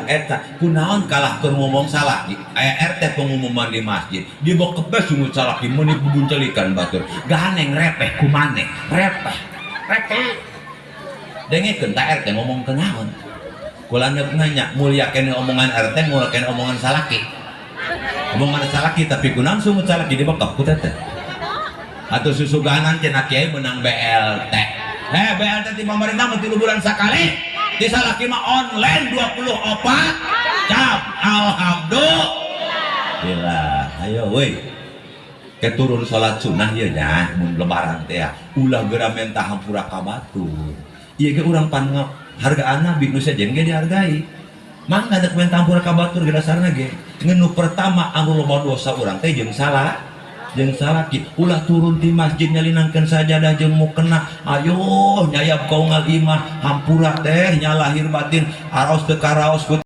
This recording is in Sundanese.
Tah eta kunaon kalah keur ngomong salaki, aya RT pengumuman di masjid, dibekep bae sungut salaki meuni bubuncelikan batur. Ganeng repeh ku maneh, repeh. Repeh. Dengekeun tah RT ngomong kenaon. Kula neuk nanya, mulia kene omongan RT, mulia kene omongan salaki. Omongan salaki tapi kunaon sungut salaki dibekep ku teteh. Atau susuganan cenah kiai menang BLT. BLT di pemerintah mah 3 bulan sakali. Di salaki mah online 24 jam. Alhamdulillah. Ayo woi. Ke turun salat sunnah ieu nya mun lebaran teh ya. Ulah geura menta hampura ka batur. Ieu ge urang pan hargaan nabi nu sejen ge dihargai. Mangga dek menta hampura ka batur ge dasarna ge. Ngan nu pertama anu loba dosa urang teh jeung salah. Jeung salaki ulah turun ti masjid nyalinangkeun sajadah jeung mukena, ayo nyayab ka unggal imah hampura teh nya lahir batin araos teu karaos ku